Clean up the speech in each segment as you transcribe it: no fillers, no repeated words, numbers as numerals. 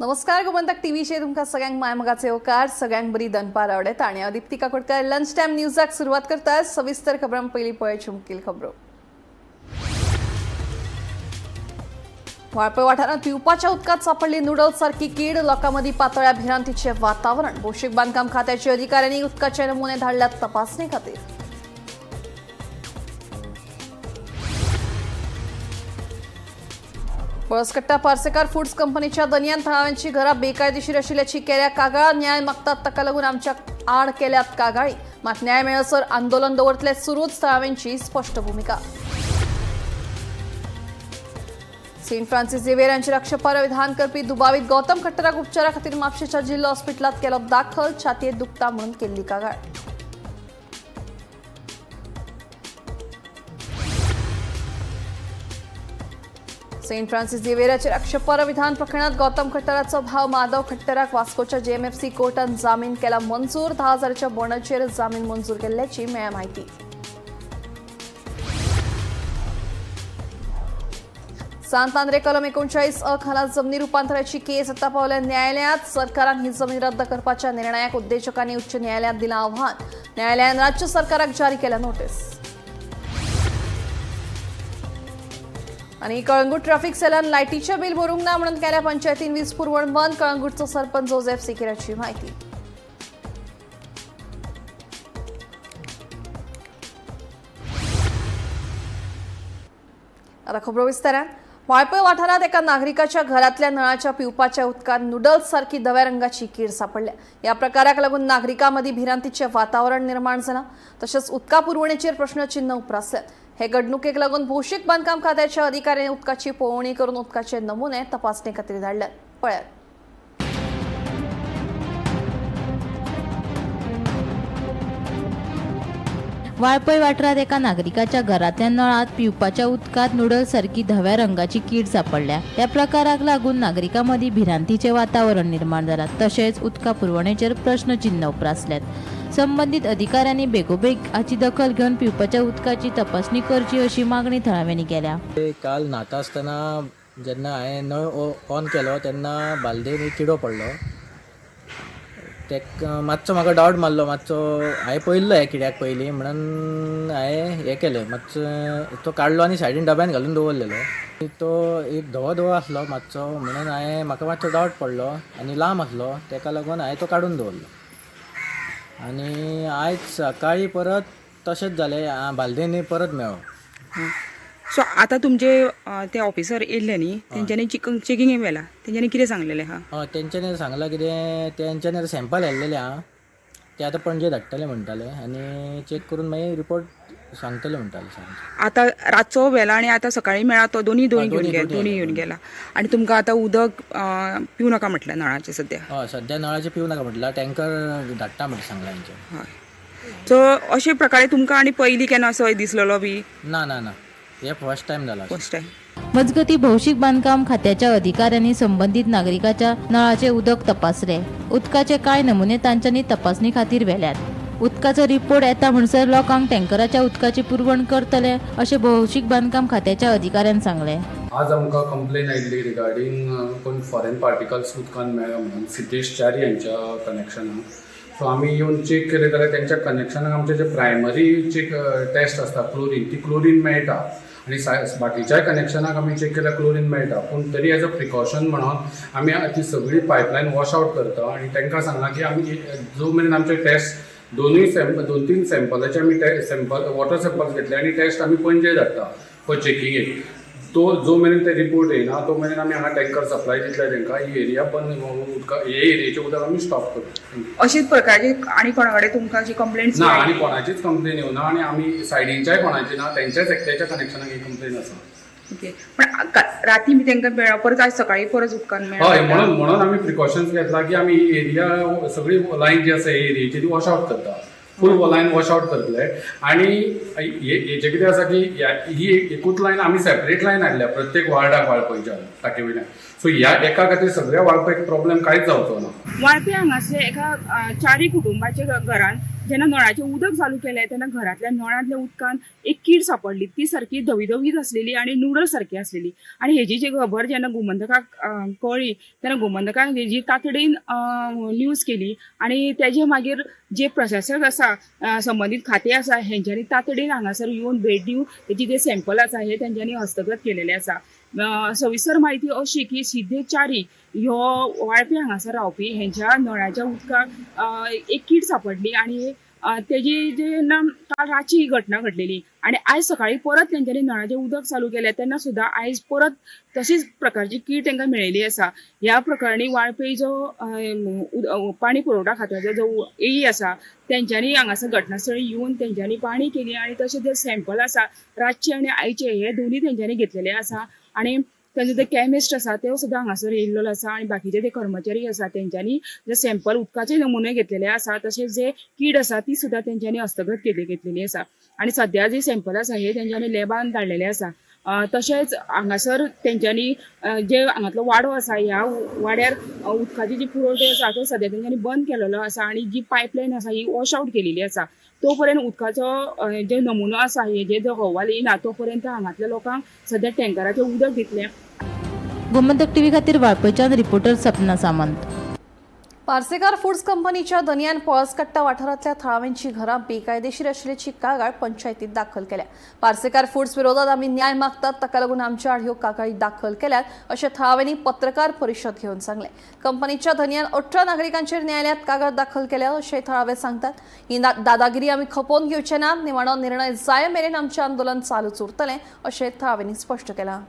नमस्कार, गोमंतक टीव्हीचेर तुमकां सगळ्यांक मायमोगाचो येवकार. सगळ्यांक बरी दनपार आवडत आनी हांव दीप्ती काकोडकर लंच टायम न्यूजाक सुरवात करता. सविस्तर खबरां पयलीं पळयात मुखेल खबरो. वाळपय वाठारांत पिवपाच्या उदकांत सापडली नुडल्स सारकी कीड. लोकां मदीं पातळ्या भिरांतीचें वातावरण. भौशीक बांदकाम खात्याच्या अधिकाऱ्यांनी उदकाचे नमुने धाडल्यात तपासणे खातीर. पळसकट्टा पार्सेकार फूड्स कंपनीच्या दनयान थळाव्यांची घरां बेकायदेशीर आशिल्ल्याची केल्या कागाळ. न्याय मागतात, ताका लागून आमच्या आड केल्यात कागाळी. मात न्याय मेळसर आंदोलन दवरतले सुरूच, थळाव्यांची स्पश्ट भूमिका. सेंट फ्रान्सिस झेवियर यांचेर आक्षेपार्ह विधान करपी दुबावीत गौतम खट्टराक उपचारा खातीर म्हापशेच्या जिल्लो हॉस्पिटलांत केलो दाखल. छातयेत दुखता म्हणून केल्ली कागाळ. सेंट फ्रान्सिस झेवियराचेर आक्षेपार्ह विधान प्रकरणात गौतम खट्टराचो भाव माधव खट्टराक वास्कोच्या जेएमएफसी कोर्टान जामीन केला मंजूर. 10,000च्या बॉन्डाचेर जामीन मंजूर केल्ल्याची मेळ्ळ्या माहिती. सांत आंद्रे कलम 39 अ खाला जमनी रुपांतराची केस आता पावल्या न्यायालयात. सरकारान ही जमीन रद्द करपाच्या निर्णयाक उद्देजकांनी उच्च न्यायालयात दिलां आव्हान. न्यायालयान राज्य सरकाराक जारी केल्या नोटीस. आणि कळंगूट ट्रॅफिक सेलान लायटीचें बिल भरूंक ना म्हणून केल्या पंचायतीन वीज पुरवण बंद. कळंगूटचो सरपंच जोसेफ सिकेराची माहिती. आता खबरो विस्तारान. वाळपय वाठारांत एका नागरिकाच्या घरांतल्या नळाच्या पिवपाच्या उदकांत नुडल्स सारकी धव्या रंगाची कीड सापडल्या. या प्रकाराक लागून नागरिकां मदीं भिरांतीचें वातावरण निर्माण जालां. तशेंच उदका पुरवणेचेर प्रश्नचिन्ह उप्रासल्यात. हे घडणुकेक लागून भौशीक बांदकाम खात्याच्या अधिकाऱ्यांनी उदकाची पळोवणी करून उदकाचे नमुने तपासणे खातीर धाडल्यात. पळयात. वाळपय वाठारांत एका नागरिकाच्या घरांतल्या नळांत पिवपाच्या उदकांत नुडल्स सारकी धव्या रंगाची कीड सापडल्या. ह्या प्रकाराक लागून नागरिकां मदीं भिरांतीचें वातावरण निर्माण जालां. तशेंच उदका पुरवणेचेर प्रश्नचिन्ह उप्रासल्यात. संबंदीत अधिकाऱ्यांनी बेगोबेग हाची दखल घेवन पिवपाच्या उदकाची तपासणी करची अशी मागणी थळाव्यांनी केल्या. काल न्हाता आसतना जेन्ना हांवें नळ ऑन केलो तेन्ना बालदेन एक किडो पडलो. तेका मातसो म्हाका डावट मारलो. मातसो हांवें पळयल्लो ह्या किड्याक पयलीं म्हणून हांवें हें केलें, मातसो तो काडलो आनी सायडीन डब्यान घालून दवरलेलो. तो एक धवो धवो आसलो मातसो, म्हणून हांवें म्हाका मातसो डावट पडलो आनी लांब आसलो, तेका लागून हांवें तो काडून दवरलो. आनी आयज सकाळीं परत तशेंच जालें, बालदेन परत मेळ्ळो. सो आता तुमचे ते ऑफिसर येयल्ले न्ही, तेंच्यांनी चेकिंग व्हेला, तेंच्यांनी कितें सांगलेलें आहा? हय, तेंच्यांनी सांगलां कितें, तेंच्यांनी आतां सॅम्पल हाडलेले आहा, ते आतां पणजे धाडटले म्हणटाले आनी चॅक करून मागीर रिपोर्ट सांगतले म्हणटाले सांगचे. आतां रातचो व्हेला आनी आतां सकाळीं मेळ्ळा तो दोनी दोनी घेवन दोनी गेला? दोनी. दोनी घेवन गेला. आनी तुमकां आतां उदक पिवं नाका म्हटलें नळाचें सद्या? हय, सद्या नळाचें पिवं नाका म्हटलां, टँकर धाडटा म्हणून सांगलां हेंच्यांनी. हय, सो अशे प्रकारे तुमकां आनी पयलीं केन्ना असो दिसलेलो बी? ना ना ना, हे फर्स्ट टायम जाला. First time. मजगती, भौशीक बांदकाम खात्याच्या अधिकाऱ्यांनी संबंदीत नागरिकाच्या नळाचे उदक तपासले. उदकाचे कांय नमुने तांच्यांनी तपासणी खातीर व्हेल्यात. उदकाचो रिपोर्ट येता म्हणसर लोकांक टँकराच्या उदकाची पुरवण करतले अशें भौशीक बांदकाम खात्याच्या अधिकाऱ्यान सांगलें. आज आमकां कंप्लेन आयिल्ली रिगार्डींग कोण फॉरेन पार्टिकल्स उदकान मेळ्ळा म्हणून सिद्धेश च्यारी यांच्या कनेक्शनाक. सो आमी येवन चॅक केलें जाल्यार तेंच्या कनेक्शनाक आमचे जे प्रायमरी चेक टेस्ट आसता क्लोरीन, ती क्लोरीन मेळटा आनी बाकीच्याय कनेक्शनाक आमी चॅक केल्यार क्लोरीन मेळटा. पूण तरी एज अ प्रिकॉशन म्हणून आमी ती सगळी पायपलायन वॉश आवट करता आनी तांकां सांगलां की आमी जो मेरेन आमचे टेस्ट दोनूय सॅम्पल, दोन तीन सॅम्पलाचे आमी सॅम्पल, वॉटर सॅम्पल्स घेतले आनी टेस्ट आमी पणजे धाडटा फॉर चेकिंगेक. तो जो मेरेन ते रिपोर्ट येयना तो मेरेन आमी हांगा टँकर सप्लाय दितले तांकां. ही एरिया बंद, उदका हे एरियेचें उदक आमी स्टॉप करूं. अशेच प्रकारचे आनी कोणा कडेन तुमकां अशी कंप्लेंट्स? ना, आनी कोणाचीच कंप्लेन येवना आनी आमी सायडीनच्याय कोणाची ना. तेंच्याच एकट्याच्या कनेक्शनाक ही कंप्लेन आसा. ओके, पण राती बी तांकां मेळ्ळा, परत आज सकाळीं परत उदकान हय. मेळ्ळा. म्हणून आमी प्रिकॉशन्स घेतला की आमी ही एरिया सगळी लायन जी आसा हे एरियेची ती वॉश आवट करता. फूल लायन वॉश आवट करतले. आनी हेजें कितें आसा की ही एकूच लायन, आमी सेपरेट लायन हाडल्या प्रत्येक वार्डाक वाळपयच्या टाके वयल्यान. सो ह्या एका खातीर सगळ्या वाळपयक प्रॉब्लेम कांयच जावचो ना. वाळपे हांगासले एका चारी कुटुंबाच्या घरान जेन्ना नळाचें उदक चालू केलें तेन्ना घरांतल्या नळांतल्या उदकान एक कीड सापडली. ती सारकी धवी धवीच आसलेली आनी नुडल्स सारकी आसलेली. आनी हेजी जी खबर जेन्ना गोमंतकाक कळ्ळी तेन्ना गोमंतकान हेजी तातडीन न्यूज केली आनी तेजे मागीर जे प्रशासक आसा, संबंदीत खातें आसा, हेंच्यांनी तातडीन हांगासर येवन भेट दिवन तेजी जे सॅम्पल आसा हे तेंच्यांनी हस्तगत केलेले आसा. सविस्तर म्हायती अशी की सिद्धेश च्यारी ह्यो वाळपे हांगासर रावपी, हेंच्या नळाच्या उदकाक एक कीड सापडली आनी तेजी जेन्ना काल रातची ही घटना घडलेली आनी आयज सकाळी परत तेंच्यांनी नळाचें उदक चालू केलें तेन्ना सुद्दां आयज परत तशीच प्रकारची कीड तांकां मेळिल्ली आसा. ह्या प्रकरणी वाळपय जो पाणी पुरवठा खात्याचो जो एई आसा तेंच्यांनी हांगासर घटनास्थळी येवन तेंच्यांनी पाणी केली आनी तशें जे सॅम्पल आसा रातचे आनी आयचे हे दोनूय तेंच्यांनी घेतलेले आसा आनी तांचे जे केमिस्ट आसा ते सुद्दां हांगासर येयल्लो आसा आनी बाकीचे ते कर्मचारी आसा तेंच्यांनी जे सॅम्पल उदकाचे नमुने घेतलेले आसा तशेंच जे कीड आसा ती सुद्दां तेंच्यांनी हस्तगत घेतलेली आसा आनी सद्या जे सॅम्पल आसा हे तेंच्यांनी लॅबान धाडलेले आसा. तशेंच हांगासर तेंच्यांनी जे हांगातलो वाडो आसा ह्या वाड्यार उदकाची जी पुरवण आसा तो सद्या तेंच्यांनी बंद केलेलो आसा आनी जी पायपलायन आसा ही वॉश आवट केलेली आसा. तो पर्यंत उदकाचो जे नमुनो आसा हेजे जो अहवाल येयना तो पर्यंत हांगातल्या लोकांक सद्या टँकराचें उदक दितले. गोमंतक टीव्ही खातीर वाळपयच्यान रिपोर्टर सपना सामंत. पार्सेकार फूड्स कंपनीच्या दनयान पळसकट्टा वाठारांतल्या थळाव्यांची घरां बेकायदेशीर आशिल्ल्याची कागाळ पंचायतीत दाखल केल्या. पार्सेकार फूड्स विरोधात आमी न्याय मागतात, ताका लागून आमच्या आड ह्यो कागाळी दाखल केल्यात अशें थळाव्यांनी पत्रकार परिशद घेवन सांगलें. कंपनीच्या धनयान 18 नागरिकांचेर न्यायालयात कागाळ दाखल केल्या अशें थळावे सांगतात. ही दादागिरी आमी खपोवन घेवचे ना, निमाणो निर्णय जाय मेरेन आमचें आंदोलन चालूच उरतलें अशें थळाव्यांनी स्पश्ट केलां.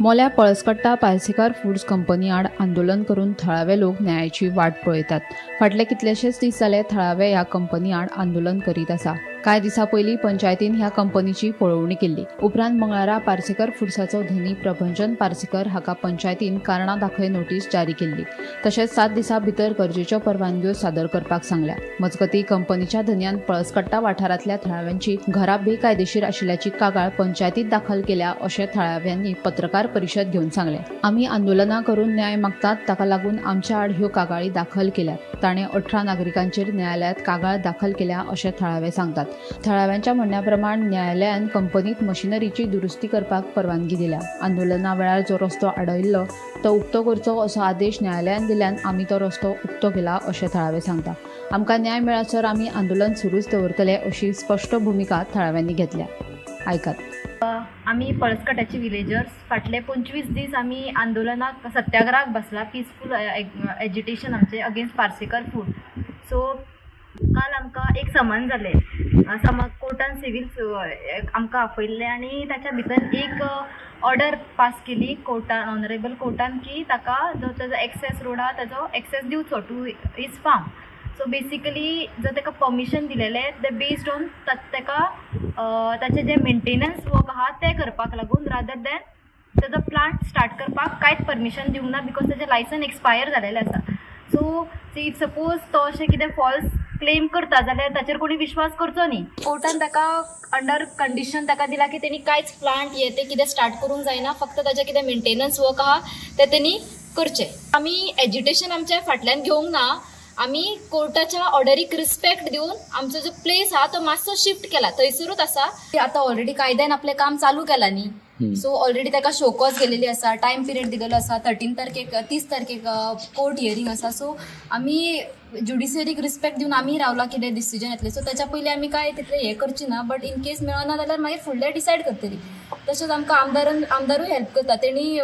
मोल्या पळसकट्टा पार्सेकार फूड्स कंपनी आड आंदोलन करून थळावे लोक न्यायाची वाट पळयतात. फाटले कितलेशेच दीस जाले थळावे ह्या कंपनी आड आंदोलन करीत आसा. कांय दिसां पयलीं पंचायतीन ह्या कंपनीची पळोवणी केल्ली. उपरांत मंगळारा पार्सेकर फुड्साचो धनी प्रभंजन पार्सेकर हाका पंचायतीन कारणां दाखय नोटीस जारी केल्ली. तशेंच 7 दिसां भितर गरजेच्यो परवानग्यो सादर करपाक सांगल्या. मजगतीं कंपनीच्या धनयान पळसकट्टा वाठारांतल्या थळाव्यांची घरां बेकायदेशीर आशिल्ल्याची कागाळ पंचायतीत दाखल केल्या अशें थळाव्यांनी पत्रकार परिशद घेवन सांगलें. आमी आंदोलनां करून न्याय मागतात, ताका लागून आमच्या आड ह्यो कागाळी दाखल केल्यात. ताणें 18 नागरिकांचेर न्यायालयांत कागाळ दाखल केल्या अशें थळावे सांगतात. थळाव्यांच्या म्हणण्या प्रमाण न्यायालयान कंपनीत मशिनरीची दुरुस्ती करपाक परवानगी दिल्या. आंदोलना वेळार जो रस्तो आडयल्लो तो उक्तो करचो असो आदेश न्यायालयान दिल्यान आमी तो रस्तो उक्तो केला अशें थळावे सांगता. आमकां न्याय मेळसर आमी आंदोलन सुरूच दवरतले अशी स्पश्ट भुमिका थळाव्यांनी घेतल्या. आयकात. आमी पळसकट्याचे विलेजर्स फाटले 25 दीस आमी आंदोलनाक सत्याग्रहाक बसला. पिसफूल एजिटेशन आमचें अगेन्स्ट पार्सेकर फूड. सो काल आमकां एक समन जालें, समन कोर्टान सिवील आमकां आपयल्लें आनी ताच्या भितर एक ऑर्डर पास केली कोर्टान, ऑनरेबल कोर्टान, की ताका जो ताजो एक्सेस रोड आहा ताजो एक्सेस दिवचो to his farm. So basically जर ताका परमिशन दिलेलें तें बेस्ड ऑन ताका ताचें जें मेंटेनन्स वर्क आहा तें करपाक लागून, रादर दॅन ताजो प्लांट स्टार्ट करपाक कांयच परमिशन दिवंक ना, because ताजें लायसन एक्सपायर जालेलें आसा. सो if suppose तो अशें कितें फॉल्स क्लेम करता जाल्यार ताचेर कोणी विश्वास करचो न्ही. कोर्टान ताका अंडर कंडिशन ताका दिला की तेणी कांयच प्लांट हे ते कितें स्टार्ट करूंक जायना, फक्त ताजें कितें मेंटेनन्स वर्क आहा तें तेणी करचें. आमी एजिटेशन आमच्या फाटल्यान घेवंक ना. आमी कोर्टाच्या ऑर्डरीक रिस्पेक्ट दिवन आमचो जो प्लेस आहा तो मातसो शिफ्ट केला, थंयसरूच आसा. आतां ऑलरेडी कायद्यान आपलें काम चालू केलां न्ही, सो ऑलरेडी ताका शोकॉज गेलेली आसा, टायम पिरियड दिलेलो आसा. 13 तारखेक 30 तारखेक कोर्ट हियरींग आसा. सो आमी ज्युडिशियरीक रिस्पेक्ट दिवन आमी रावला कितें डिसिजन येतलें. सो ताच्या पयलीं आमी कांय तितलें हें करची ना, बट इन केस मेळना जाल्यार मागीर फुडलें डिसायड करतली. तशेंच आमकां आमदारूय हेल्प करता. तेणी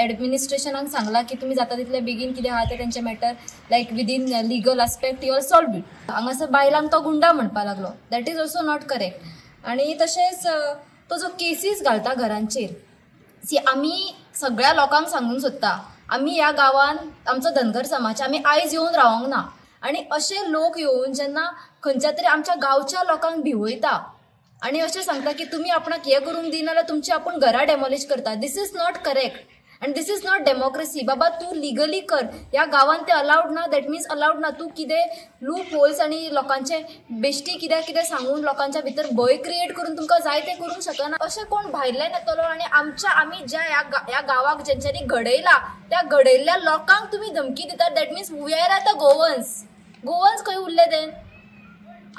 एडमिनिस्ट्रेशनाक सांगलां की तुमी जाता तितले बेगीन कितें आहा तें तेंचें matter like within legal aspect you all solve it. हांगासर बायलांक तो गुंडा म्हणपा लागलो, that is also not correct. आनी तशेंच तो जो केसीस घालता घरांचेर, सी आमी सगळ्या लोकांक सांगूंक सोदता, आमी ह्या गांवान आमचो धनगर समाज आमी आयज येवन रावोंक ना. आनी अशे लोक येवन जेन्ना खंयच्या तरी आमच्या गांवच्या लोकांक भिवयता आनी अशें सांगता की तुमी आपणाक हें करूंक दिना जाल्यार तुमची आपूण घरां डेमोलिश करता, this is not correct आनी this is not democracy. बाबा तूं लिगली कर, ह्या गांवान तें अलावड ना, that means allowed ना. तूं कितें लूप होल्स आनी लोकांचे बेश्टी कित्याक कितें सांगून लोकांच्या भितर भंय क्रिएट करून तुमकां जाय तें करूंक शकना. अशें कोण भायल्यान येतलो आनी आमच्या आमी ज्या ह्या गांवाक जेंच्यांनी घडयला त्या घडयल्ल्या लोकांक तुमी धमकी दितात, that means we are the Goans. Goans खंय उरले then?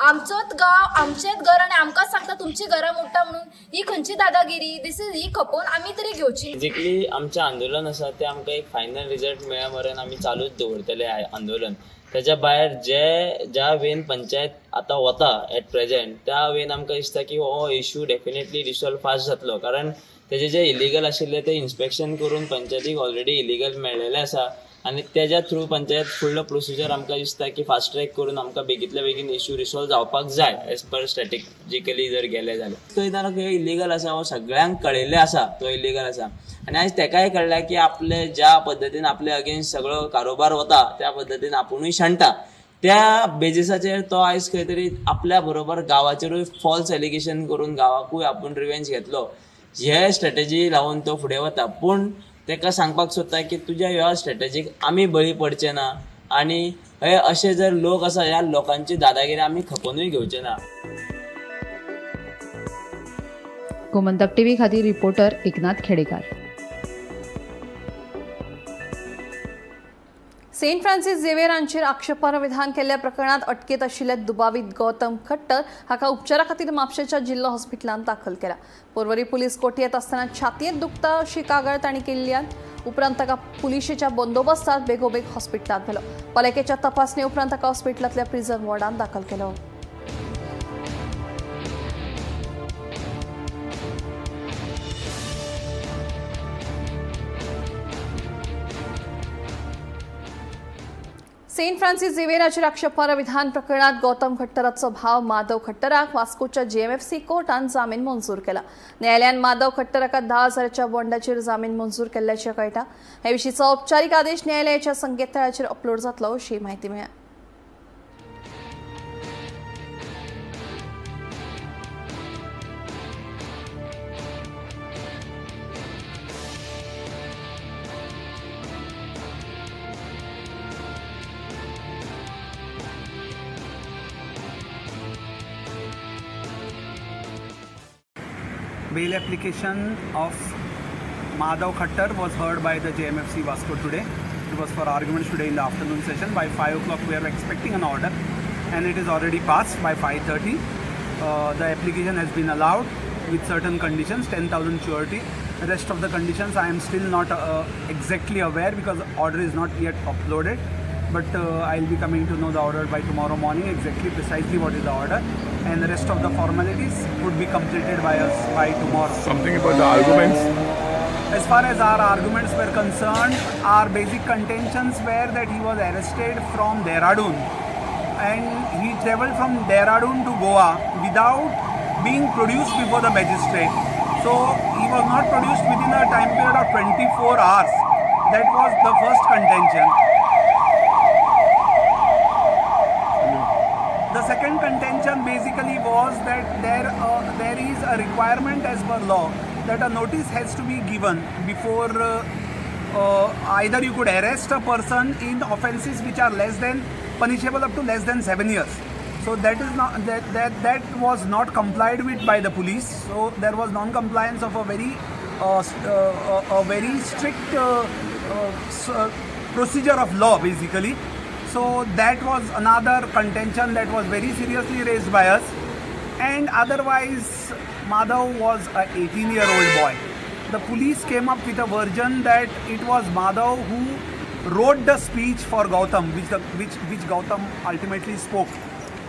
आमचोच गांव, आमचेच घर आनी आमकांच सांगता तुमची घरां मोडटा म्हणून. ही खंयची दादागिरी? This is ही खपोवन आमी तरी घेवची. बेजिकली आमचें आंदोलन आसा तें आमकां एक फायनल रिजल्ट मेळ्या मेरेन आमी चालूच दवरतले आंदोलन. तेच्या भायर जे ज्या वेन पंचायत आतां वता एट प्रेजेंट, त्या वेन आमकां दिसता की हो इशू डेफिनेटली रिसॉल्व फास्ट जातलो, कारण तेजे जे इलिगल आशिल्ले ते इन्स्पेक्शन करून पंचायतीक ऑलरेडी इलिगल मेळ्ळेलें आसा आनी तेज्या थ्रू पंचायत फुडलो प्रोसिजर आमकां दिसता की फास्ट ट्रॅक करून आमकां बेगींतल्या बेगीन इशू रिसॉल्व जावपाक जाय. एज पर स्ट्रेटेजिकली जर गेले जाल्यार थंय ना खंय इलिगल आसा हो सगळ्यांक कळिल्लें आसा, तो इलिगल आसा आनी आयज तेकाय कळ्ळें की आपले ज्या पद्दतीन आपले अगेन्स्ट सगळो कारोबार वता त्या पद्दतीन आपुणूय शेणटा. त्या बेजिसाचेर तो आयज खंय तरी आपल्या बरोबर गांवाचेरूय फॉल्स एलिगेशन करून गांवाकूय आपूण रिवेंज घेतलो हे स्ट्रेटेजी लावन तो फुडें वता. पूण तेका सांगपाक सोदता की तुज्या ह्या स्ट्रेटेजीक आमी बळी पडचे ना आनी हे अशे जर लोक आसा ह्या लोकांची दादागिरी आमी खपोवनूय घेवचे ना. गोमंतक टीव्ही खातीर reporter Eknath Khedekar. Saint Francis Xavier हांचेर आक्षेपार्ह विधान केल्ल्या प्रकरणात अटकेत आशिल्ल्या दुबावीत गौतम खट्टर हाका उपचारा खातीर म्हापशेंच्या जिल्लो हॉस्पिटलांत दाखल केला. पोरवरी पुलीस कोठयेंत आसतना छातयेंत दुखता अशी कागाळ तांणी केल्ल्यान उपरांत ताका पुलिशेच्या बंदोबस्तांत बेगोबेग हॉस्पिटलांत व्हेलो. पालिकेच्या तपासणे उपरांत ताका हॉस्पिटलांतल्या प्रिझन वॉर्डांत दाखल केलो. सेंट फ्रान्सिस झेवियराचेर आक्षेपार्ह विधान प्रकरणात गौतम खट्टराचो भाव माधव खट्टराक वास्कोच्या जीएमएफसी कोर्टान जामीन मंजूर केला. न्यायालयान माधव खट्टराक 10,000च्या बॉन्डाचेर जामीन मंजूर केल्ल्याचें कळटा. हे विशींचो औपचारीक आदेश न्यायालयाच्या संकेतथळाचेर अपलोड जातलो अशी म्हायती मेळ्ळ्या. Bail application of Madhav Khattar was heard by the JMFC Vasco today. It was for arguments today in the afternoon session. By 5 o'clock we are expecting an order, and it is already passed by 5:30. The application has been allowed with certain conditions, 10,000 surety. The rest of the conditions I am still not exactly aware because order is not yet uploaded. But I'll be coming to know the order by tomorrow morning, exactly precisely what is the order, and the rest of the formalities would be completed by us by tomorrow. Something about the arguments. As far as our arguments were concerned, our basic contentions were that he was arrested from Dehradun and he traveled from Dehradun to Goa without being produced before the magistrate. So he was not produced within a time period of 24 hours. That was the first contention. The second contention basically was that there is a requirement as per law that a notice has to be given before either you could arrest a person in offences which are less than punishable up to less than 7 years. So that is not that was not complied with by the police. So there was non-compliance of a very strict procedure of law basically. So that was another contention that was very seriously raised by us. And otherwise, Madhav was a 18-year-old boy. The police came up with a version that it was Madhav who wrote the speech for Gautam, which Gautam ultimately spoke.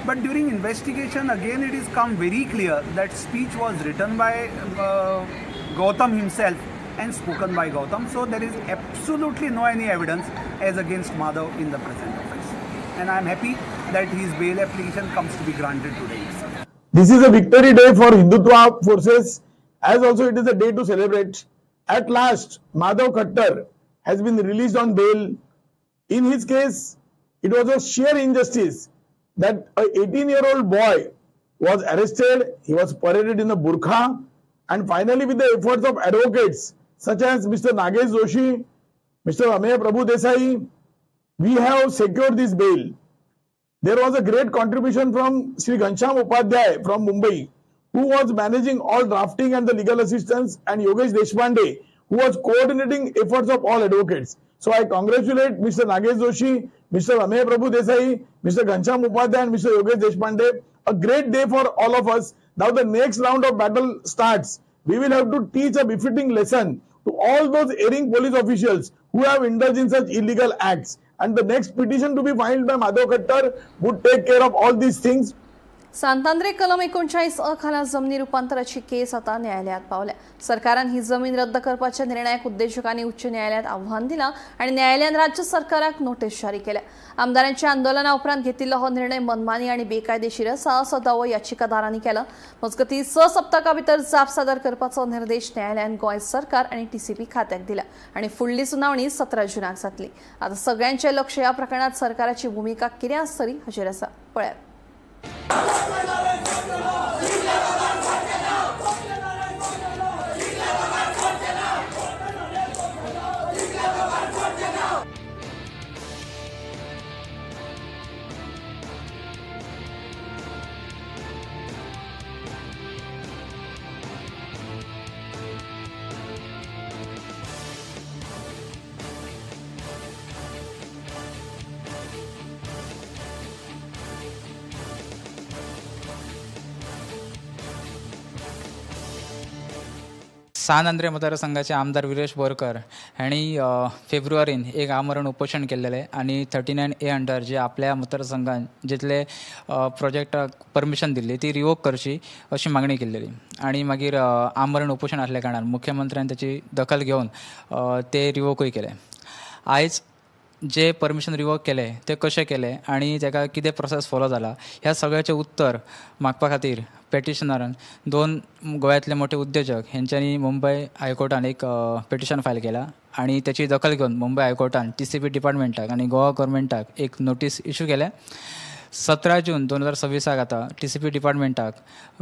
But during investigation, again it is come very clear that speech was written by Gautam himself and spoken by Gautam. So there is absolutely no any evidence as against Madhav in the present offense. And I am happy that his bail application comes to be granted today itself. This is a victory day for Hindutva forces, as also it is a day to celebrate. At last, Madhav Khattar has been released on bail. In his case, it was a sheer injustice that a 18-year-old boy was arrested, he was paraded in a burqa, and finally with the efforts of advocates such as Mr. Nagesh Joshi, Mr. Amey Prabhu Desai, we have secured this bail. There was a great contribution from Sri Ghanshyam Upadhyay from Mumbai, who was managing all drafting and the legal assistance, and Yogesh Deshpande, who was coordinating efforts of all advocates. So I congratulate Mr. Nagesh Joshi, Mr. Amey Prabhu Desai, Mr. Ghanshyam Upadhyay and Mr. Yogesh Deshpande A great day for all of us. Now the next round of battle starts. We will have to teach a befitting lesson to all those erring police officials who have indulged in such illegal acts. And the next petition to be filed by Madhav Khattar would take care of all these things. Santandrem कलम 39 अ खाला जमनी रुपांतराची केस आता न्यायालयात पावल्या. सरकारान ही जमीन रद्द करपाच्या निर्णयाक उद्देजकांनी उच्च न्यायालयात आव्हान दिला आणि न्यायालयान राज्य सरकाराक नोटीस जारी केल्या. आमदारांच्या आंदोलना उपरांत घेतिल्लो हो निर्णय मनमानी आणि बेकायदेशीर आसा असो दावो याचिकादारांनी केला. मजगतीं 6 सप्तका भितर जाप सादर करपाचो निर्देश न्यायालयान गोंय सरकार आणि टीसीपी खात्याक दिला आणि फुडली सुनावणी 17 जूनाक जातली. आता सगळ्यांचे लक्ष ह्या प्रकरणात सरकाराची भूमिका कितें आसतली हाचेर आसा. पळयात. सांत आंद्रे मतदारसंघाचे आमदार विरेश बोरकर हांणी फेब्रुवारीन एक आमरण उपोशण केल्लेलें आनी 39A under जे आपल्या मतदारसंघान जितले प्रोजेक्टाक परमिशन दिल्ली ती रिवोक करची अशी मागणी केल्लेली आनी मागीर आमरण उपोशण आसल्या कारणान मुख्यमंत्र्यान ताची दखल घेवन ते रिवोकूय केले. आयज जे परमिशन रिवोक केलें तें कशें केलें आनी ताका कितें प्रोसेस फोलो जाला ह्या सगळ्याचें उत्तर मागपा खातीर पेटिशनरान 2 गोव्यांतले मोठे उद्योजक हेंच्यांनी मुंबय हायकोर्टान एक पेटिशन फायल केलां आनी ताची दखल घेवन मुंबय हायकोर्टान टीसीपी डिपार्टमेंटाक आनी गोवा गव्हर्मेंटाक एक नोटीस इशू केल्या. 17 जून 2026 आतां टीसीपी डिपार्टमेंटाक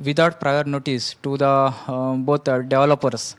without prior notice to the both developers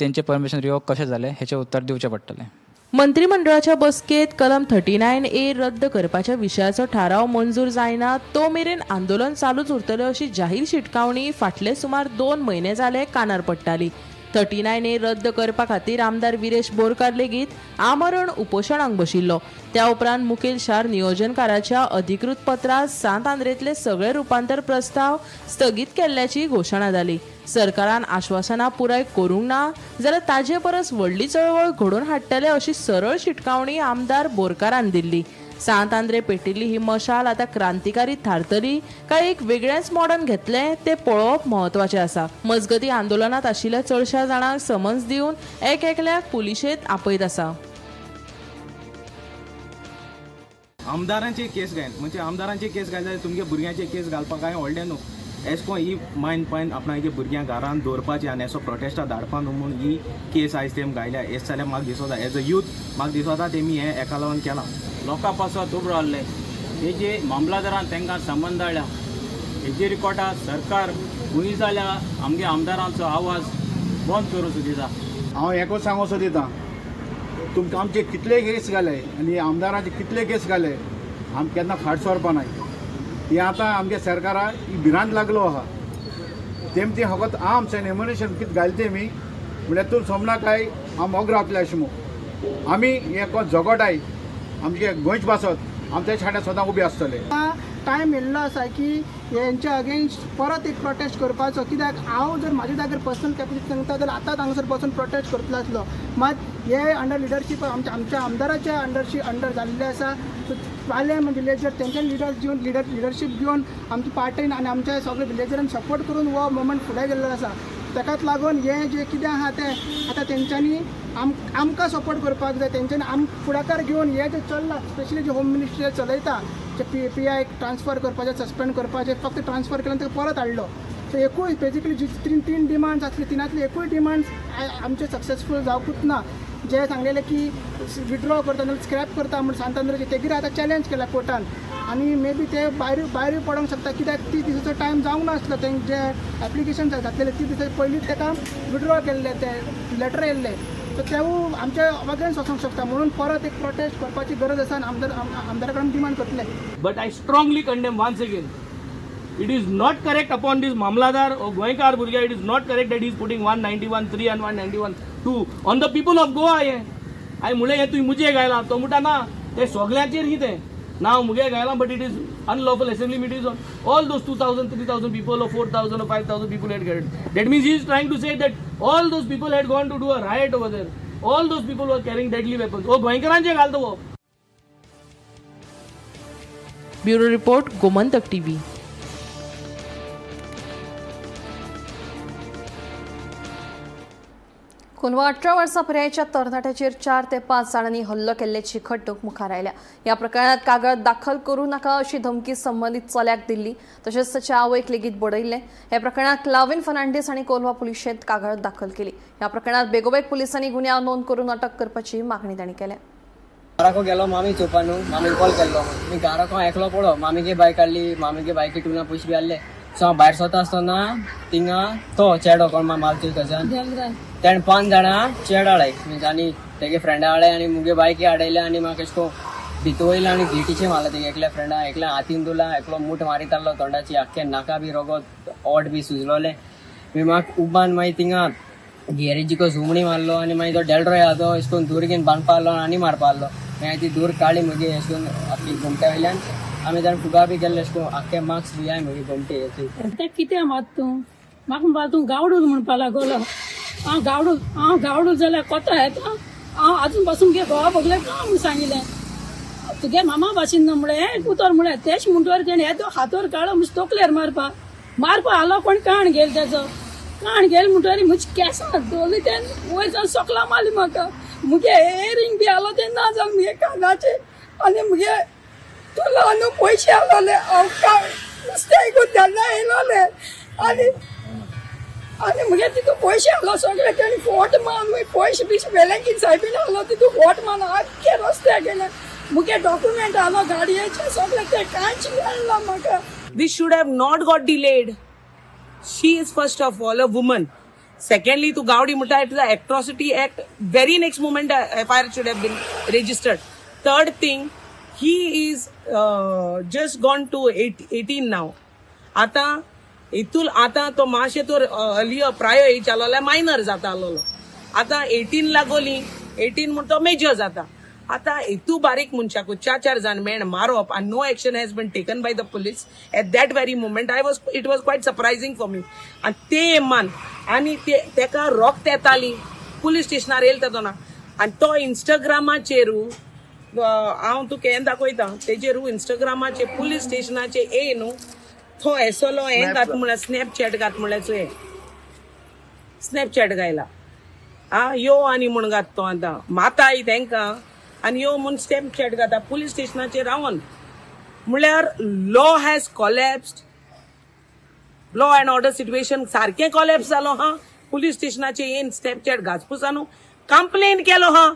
तेंचें परमिशन रिवोक कशें जालें हेचें उत्तर दिवचें पडटलें. मंत्रिमंडळाच्या बसकेत कलम 39A रद्द करपाच्या विशयाचो थाराव मंजूर जायना तो मेरेन आंदोलन चालूच उरतलें अशी जाहीर शिटकावणी फाटले सुमार 2 म्हयने जाले कानार पडटाली. 39A रद्द करपा खातीर आमदार विरेश बोरकार लेगीत आमरण उपोशणाक बशिल्लो. त्या उपरांत मुखेल शार नियोजनकाराच्या अधिकृत पत्रांत सांत आंद्रेतले सगळे रुपांतर प्रस्ताव स्थगीत केल्ल्याची घोशणा जाली. सरकारान आश्वासनां पुराय करूंक ना जाल्यार ताजे परस व्हडली चळवळ घडोवन हाडटले अशी सरळ शिटकावणी आमदार बोरकारान दिल्ली. सांत आंद्रे पेटिल्ली ही मशाल आतां क्रांतिकारी थारतली काय एक वेगळेंच मॉडर्न घेतलें तें पळोवप म्हत्वाचें आसा. मजगतीं आंदोलनांत आशिल्ल्या चडश्या जाणांक समन्स दिवन एक एकल्याक पुलिशेंत आपयत आसा. आमदारांचे केस घायन म्हणजे आमदारांचे केस घायले तुमगे भुरग्यांचे केस घालपाक कांय व्हडलें न्हू. एशें ही मायन पायन आपणागे भुरग्यांक घरान दवरपाची आनी असो प्रोटेस्टा धाडपा न्हू म्हूण ही केस आयज तेम घायल्या. एश जाल्यार म्हाका दिसता एज अ यूथ म्हाका दिसता तेमी हें एका लागून केलां. लोकां पासत उबो रावल्ले हेजे मामलादारान तांकां संबंद धाडल्या हेजेर रिकॉर्डा सरकार खंय जाल्यार आमगे आमदारांचो आवाज बंद करूं सोदिता. हांव एकूच सांगूंक सोदिता, तुमकां आमचे कितले केस घाले आनी आमदारांचे कितले केस घाले, आम केन्ना फाट सरपा नाय. ही आतां आमगे सरकाराक ही भिरांत लागलो आहा. तेम ती फकत आर्म्स एन्ड एम्युनिशन कितें घालता तेमी म्हणल्यार तूं सोमना काय आम ओग रावतले अशें म्हूण. आमी हें कोण झगोटाय आमचे गोंयच पासत आम तेच्या फाटल्यान सदां उबे आसतले. टायम येयल्लो आसा की हेंच्या अगेन्स्ट परत एक प्रोटेस्ट करपाचो. कित्याक हांव जर म्हाज्या जाग्यार पर्सनल कॅपॅसिटी सांगता जाल्यार आतांच हांगासर बसून प्रोटेस्ट करतलो आसलो. मात हे अंडर लिडरशीप आमच्या आमदाराच्या अंडर जाल्लें आसा. सो पालेम विलेजर तेंच्या लिडर्स घेवन लिडरशीप घेवन आमच्या पार्टीन आनी आमच्या सगळे विलेजरान सपोर्ट करून हो मुवमेंट फुडें गेल्लो आसा. ताकाच लागून हें जें कितें आहा तें आतां तेंच्यांनी आमकां सपोर्ट करपाक जाय. तेंच्यांनी फुडाकार घेवन हें जें चल्लां स्पेशली जे होम मिनिस्ट्री चलयता जे पी I transfer करपाचें सस्पेंड करपाचें फक्त ट्रान्सफर केलें ताका परत हाडलो. सो एकूय बेजिकली जी तीन डिमांड्स आसली तिनांतली एकूय डिमांड्स आमचे सक्सेसफूल जावकूच ना. जे सांगलेले की विड्रॉ करता नाल्यार स्क्रॅप करता म्हूण सांत आंद्रेचे तेगेर आतां चॅलेंज केला कोर्टान आनी मे बी ते भायरूय पडोंक शकता. कित्याक 30 दिसाचो टायम जावंक नासलो तेंक जे एप्लिकेशन घातलेले 30 दिसा पयलींच ताका विड्रॉ केल्ले ते लेटर येयल्ले. सो तेवूय आमच्या अगेन्स्ट वचोंक शकता म्हणून परत एक प्रोटेस्ट करपाची गरज आसा आनी आमदारा कडेन डिमांड करतले. But I strongly condemn once again. It is not correct upon this Mamladar or Goenkar Burga. It is not correct that he is putting 191.3 and 191.2 on the people of Goa. हे हांवें म्हणलें हें तुवें मुजे घायलां, तो म्हणटा ना तें सगल्यांचेर कितें ना हांव मुगे घायलां, but it is Unlawful assembly meetings on all those 2,000, 3,000 people or 4,000 or 5,000 people had gathered. That means he is trying to say that all those people had gone to do a riot over there. All those people were carrying deadly weapons. Oh, गोंयकारांचे घालतो हो. Bureau report, Gomantak TV. Colva 18 वर्सां पिरायेच्या तरणाट्याचेर 4 ते 5 जाणांनी हल्लो केल्ल्याची घडणूक मुखार आयल्या. ह्या प्रकरणात कागद दाखल करूं नाका अशी धमकी संबंदीत चल्याक दिल्ली, तशेंच ताच्या आवयक लेगीत बडयल्लें. ह्या प्रकरणात क्लाविन फर्नांडीस हांणी कोलवा पुलिशेंत कागाळ दाखल केली. ह्या प्रकरणात बेगोबेग पुलिसांनी गुन्यांव नोंद करून अटक करपाची मागणी तांणी केल्या. घराको गेलो मामी चोवपा न्हू, मामीन कॉल केल्लो. मी घराको एकलो पडो, मामीगे बायक काडली, मामीगे बायकी टुना पयशे बी आहले. सो हांव भायर सरता आसतना थिंगा तो चेडो कोण मालती कजन तेणें 5 जाणां चेड हाडय मिन्स आनी तेगे फ्रेंडा हाडय आनी मुगे बायकी हाडयले आनी म्हाका एशे कोन्न भितर वयले आनी गेटीचे मारले तेगे एकल्या फ्रेंडा, एकल्या हातीन धरला, एकलो मूठ मारीत आहलो तोंडाची, आख्खे नाका बी रगत ओट बी सुजलोले. मागीर म्हाका उबान मागीर थिंगा गॅरेजीको झुमणी मारलो आनी मागीर तो डेल्ड्रो येता तो एशे कोन्न दूर घेवन बांदपा आहलो आनी मारपा आहलो. मागीर ती दूर काडली मुगे एशे कोन्न आख्खी घुमट्या वयल्यान आमी जाण फुगा बी केल्ले एशे कोन्न आख्खे मार्क्स बी I मुगे घुमटे. तें कितें मात तूं म्हाका म्हणपा तूं गावडूल म्हणपा लागलो. हांव गावडूल, हांव गावडूल जाल्यार कोता येता. हांव आजून पासून मुगे घोवा बगले ना म्हूण सांगिल्लें. तुगे मामा भाशेन ना म्हळें हें उतर म्हळें तेच म्हणटकीर तेणें हें हातोर काडलो म्हणजे तोकलेर मारपा मारपा आलो कोण काण घेयल तेजो काण घेयल म्हणटकीर म्हजी केंसां दवरली तेणें वयर जावन सोकलां मारली म्हाका. मुगे एयरिंग बी आलो तें ना जावन मुगे कानाचे आनी मुगे तुला न्हू पयशे आसलोले. हांव नुस्तें आयकून तेन्ना येयलोलें आनी आनी मुगे तितू पयशे आसलो सगळे तेणी फोट मारून पयशे बिशे वेलेंकीन सायबीन आसलो तितू फोट मारून आख्खे रस्त्याक गेले. मुगे डॉक्युमेंट आसलो गाडयेचे सगळे ते कांयच मेळना म्हाका. This should have not got delayed. She is first of all a woman. Secondly, to Gaudi Mutta, it is the Atrocity Act. Very next moment, FIR should have been registered. Third thing, he is just gone to 18 now. Ata, itul ata to maashe to earlier prior age alala minor jata alolo. Ata 18 lagoli, 18 mun to major jata. आता इतू बारीक मनशाकू 4-4 जाण मेण मारप आनी no action has been taken by the police at that very moment. It was quite surprising for me. आनी ते मान आनी तेका रोक्त येताली पुलीस स्टेशनार येयले तेदोना. आनी तो इंस्टाग्रामाचेरू हांव तुका हें दाखयता तेजेरू इंस्टाग्रामाचेर पुलीस स्टेशनाचेर येय न्हू तो एसोलो हें घात म्हळ्यार स्नॅपचॅट घात म्हळ्यार हें स्नॅपचॅट घायला आ यो आनी म्हूण घात तो आतां माताय तेंकां आनी यो म्हूण स्नॅपचॅट घाता पुलीस स्टेशनाचेर रावन. म्हणल्यार law has collapsed, law and order situation सारकें कॉलॅप्स जालो हा. पुलीस स्टेशनाचेर येवन स्नॅपचॅट घासपूसा न्हू कंप्लेन केलो हा,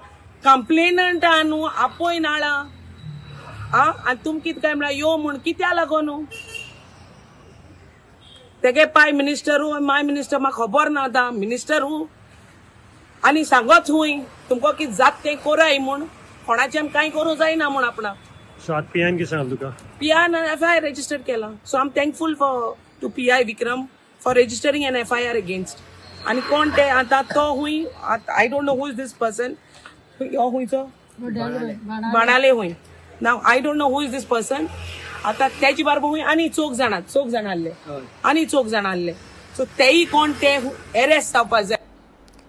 कंप्लेनंटा न्हू आपोय नाळा आ आनी तुम कितें काय म्हळ्यार यो म्हूण कित्या लागो न्हू. तेगे पाय मिनिस्टरू माय मिनिस्टर म्हाका खबर ना आतां मिनिस्टरू आनी सांगत हुंय तुमकां कितें जात तें कोराय म्हूण कोणाच्यान कांय करूं जायना म्हूण आपणाक. सो आतां पीआयन कितें सांगलें तुका? पीआयन एफआयआर रजिस्टर केला. So I am thankful for to PI Vikram for registering an FIR against. आनी कोण ते आतां तो हुंय I don't know who is this person. हो हुंयचो बाणाले हुंय. Now I don't know who is this person. आतां तेजे बारबर हुंय आनी चोग जाणां आहले आनी चोग जाणां आहले. सो तेय कोण ते एरेस्ट जावपा जाय.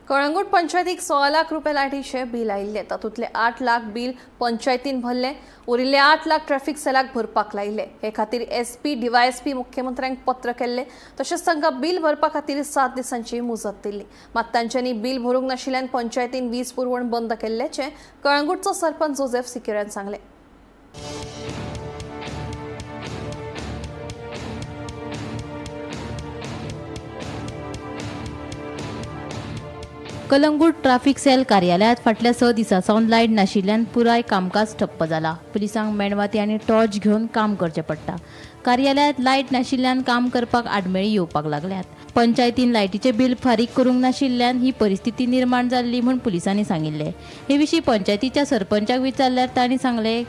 कळंगूट पंचायतीक 16 लाख रुपये लायटीचे बील आयिल्ले, तातूंतले 8 लाख बील पंचायतीन भरले, उरिल्ले 8 लाख ट्रॅफिक सेलाक भरपाक लायिल्ले. हे खातीर एसपी डीवायएसपी मुख्यमंत्र्यांक पत्र केल्ले, तशेंच तांकां बील भरपा खातीर 7 दिसांची मुजत दिल्ली. मात तांच्यांनी बील भरूंक नाशिल्ल्यान पंचायतीन वीज पुरवण बंद केल्ल्याचें कळंगूटचो सरपंच जोसेफ सिकेरान सांगलें. कलंगूट ट्राफिक सेल कार्यालयात फाटल्या 6 दिसां सावन लायट नाशिल्ल्यान पुराय कामकाज ठप्प जाला. पुलिसांक मेणवाती आनी टॉर्च घेवन काम करचें पडटा. कार्यालयात लायट नाशिल्ल्यान काम करपाक आडमेळी येवपाक लागल्यात. पंचायतीन लायटीचें बील फारीक करूंक नाशिल्ल्यान ही परिस्थिती निर्माण जाल्ली म्हूण पुलिसांनी सांगिल्लें. हे विशीं पंचायतीच्या सरपंचाक विचारल्यार तांणी सांगलें,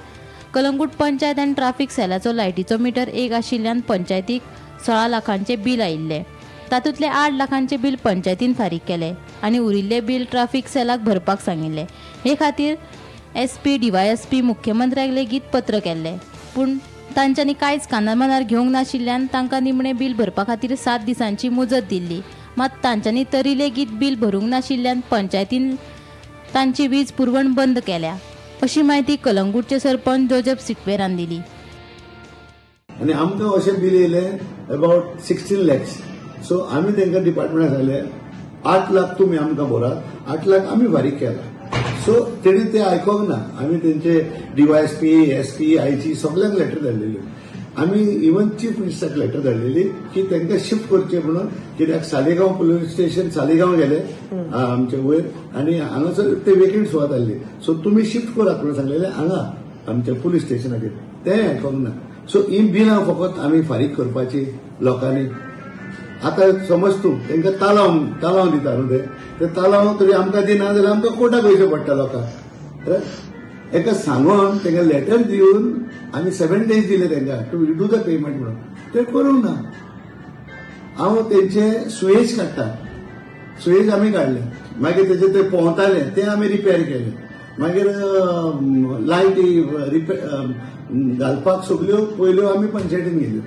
कलंगूट पंचायत आनी ट्राफिक सेलाचो लायटीचो मिटर एक आशिल्ल्यान पंचायतीक 16 लाखांचें बील आयिल्लें. तातूंतले 8 लाखांचें बील पंचायतीन फारीक केलें आनी उरिल्लें बील ट्राफिक सेलाक भरपाक सांगिल्लें. हे खातीर एसपी डीवायएसपी मुख्यमंत्र्याक लेगीत पत्र केल्लें, पूण तांच्यांनी कांयच कानार मनार घेवंक नाशिल्ल्यान तांकां निमणें बील भरपा खातीर 7 दिसांची मुजत दिल्ली. मात तांच्यांनी तरी लेगीत बील भरूंक नाशिल्ल्यान पंचायतीन तांची वीज पुरवण बंद केल्या, अशी म्हायती कलंगूटचे सरपंच जोजफ सिक्वेरान दिली. आनी आमकां अशें बील येयलें अबावट 16 लॅक्स. सो आमी तांकां डिपार्टमेंटाक सांगलें 8 लाख तुमी आमकां भरात, 8 लाख आमी फारीक केला. सो तेणी ते आयकोंक ना. आमी तेंचे डीवायएसपी, एसपी, आयजी सगल्यांक लेटर धाडलेल्यो. आमी इवन चीफ मिनिस्टराक लेटर धाडलेली की तांकां शिफ्ट करचें म्हणून, कित्याक सालेगांव पुलीस स्टेशन सालेगांव गेले आमचे वयर आनी हांगासर ते वेकंट सुवात आहली. सो तुमी शिफ्ट करात म्हणून सांगलेलें हांगा आमच्या पुलीस स्टेशनाचेर, तें आयकोंक ना. सो ही बिलां फकत आमी फारीक करपाची लोकांनी. आतां समज तूं तांकां तालांव तालांव दिता न्हू, ते तालांव तरी आमकां दिना जाल्यार आमकां कोर्टाक वयचें पडटा लोकांक. एका सांगून तांकां लेटर दिवन आमी 7 डेज दिले तांकां टू do the payment म्हणून, ते करूंक ना. हांव तेंचे सुयेज काडटा, सुयेज आमी काडले, मागीर तेजे ते पोंवताले ते आमी रिपेर केले, मागीर लायटी रिपेर घालपाक सगल्यो पयल्यो आमी पंचायतीन गेल्यो.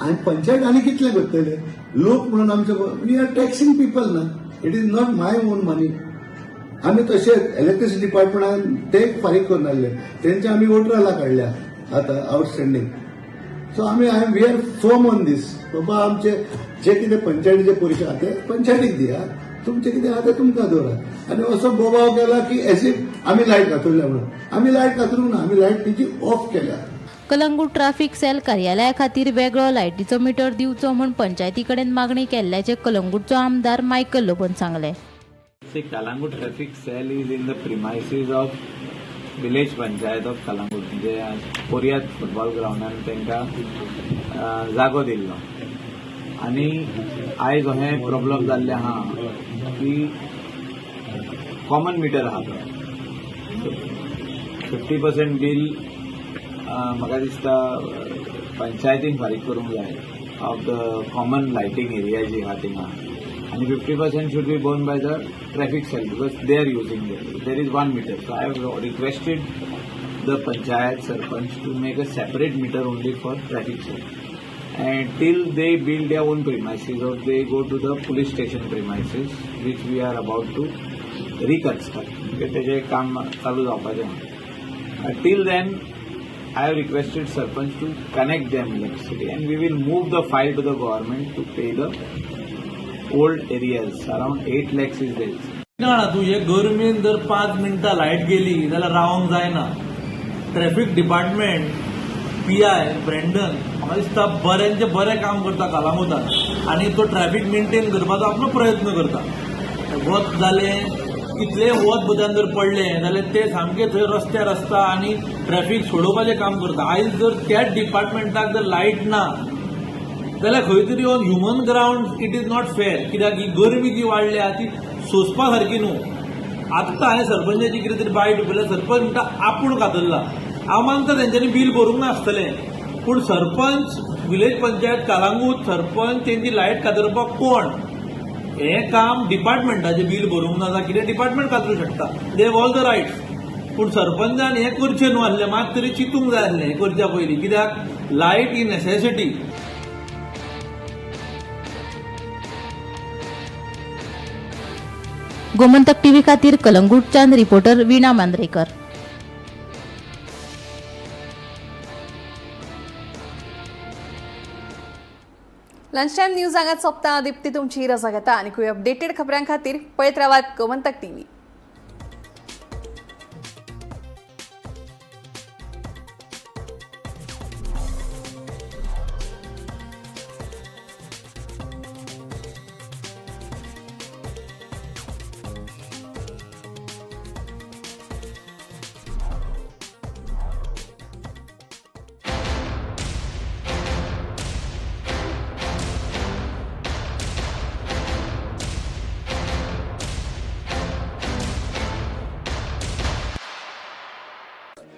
आनी पंचायत आनी कितले करतले लोक म्हणून आमचे, we are taxing people ना, it is not my own money. आमी तशेंच इलेक्ट्रिसिटी डिपार्टमेंटान ते फारीक करून आहले, तेंचे आमी 18 लाख काडल्या आतां आउटस्टँडींग. सो आमी I we are firm on this. बाबा आमचे जे कितें पंचायतीचे पयशे आहा ते पंचायतीक दिया, तुमचे कितें आहा ते तुमकां दवरात. आनी असो बोबाव केला की एज if आमी लायट कातरल्या म्हणून. आमी लायट कातरूंक ना, आमी लायट तेजी ऑफ केल्या. कलंगूट ट्राफिक सेल कार्यालया खातीर वेगळो लायटीचो मिटर दिवचो म्हूण पंचायती कडेन मागणी केल्ल्याचें कलंगूटचो आमदार मायकल लोबोन सांगलें. See, Calangute traffic cell is in the premises of village panchayat of Calangute, म्हणजे पोरयात फुटबॉल ग्रावंडान तांकां जागो दिल्लो. आनी आयज हें प्रॉब्लम जाल्लें आहा की कॉमन मिटर आहा तो 50% बील म्हाका दिसता पंचायतीन फारीक करूंक जाय of the common lighting area जी आहा थिंगा, आनी 50% should be borne by the traffic cell because they are using there is one meter. So I have requested the panchayat sarpanch to make a separate meter only for traffic cell and till they build their own premises or they go to the police station premises which we are about to reconstruct, तेजें काम चालू जावपाचें आहा. Till then I have requested sarpanch to connect them electricity and we will move the file to the government to pay the old arrears. Around 8 lakhs is there. जाणा तूं, हे government जर 5 मिनटां लायट गेली जाल्यार रावंक जायना. ट्रॅफिक डिपार्टमेंट पीआय ब्रँडन म्हाका दिसता बऱ्यांचें बरें काम करता कलंगूटान आनी तो ट्रॅफिक मेंटेन करपाचो आपलो प्रयत्न करता. वत जालें कितलें वत बद्दल जर पडलें जाल्यार ते सामके थंय रस्त्यार आसता आनी ट्रॅफिक सोडोवपाचें काम करता. आयज जर त्याच डिपार्टमेंटाक जर लायट ना जाल्यार खंय तरी on human ground it is not fair. कित्याक ही गरमी जी वाडल्या ती सोंसपा सारकी न्हू. आत्तां हांवें सरपंचाची कितें तरी बायट उखल्ल्या, सरपंच म्हणटा आपूण कातरला. हांव मानता तेंच्यांनी बील भरूंक नासतलें, पूण सरपंच विलेज पंचायत कलंगूट सरपंच तेंची लायट कातरपाक कोण? हें काम डिपार्टमेंटाचें बील भरूंक ना जाल्यार कितें डिपार्टमेंट कातरूंक शकता, they have all the rights. पूण सरपंचान हें करचें न्हू आसलें, मात तरी चिंतूंक जाय आसलें हें करच्या पयलीं, कित्याक लायट ही नॅसेसिटी. गोमंतक टीव्ही खातीर कलंगूटच्यान reporter Veena Mandrekar. Lunch time news हांगा सोंपता. दीप्ती तुमची रजा घेता आनी अपडेटेड खबरां खातीर पळयत रावात गोमंतक टीव्ही.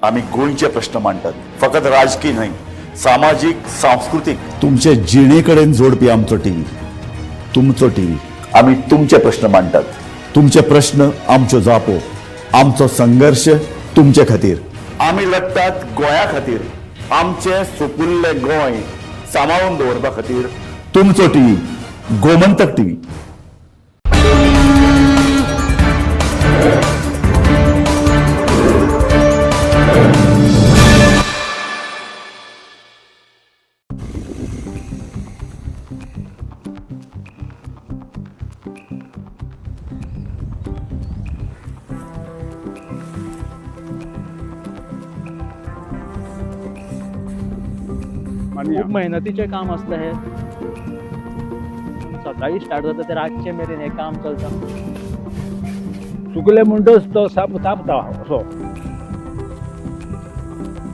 आमी गोंयचे प्रश्न मांडटात, फकत राजकीय न्हय, सामाजीक, सांस्कृतीक, तुमचे जिणे कडेन जोडपी आमचो टीव्ही, तुमचो टीव्ही. आमी तुमचे प्रश्न मांडटात, तुमचे प्रश्न आमच्यो जापो, आमचो संघर्श तुमचे खातीर. आमी लढटात गोंया खातीर. आमचें सुपुल्लें गोंय सांबाळून दवरपा खातीर तुमचो टीव्ही, गोमंतक टीव्ही. खूब मेहनतीचें काम आसता हें. सकाळी स्टार्ट जाता ते रातचे मेरेन हें काम चलता. चुकले म्हणटच तो साप तापता असो.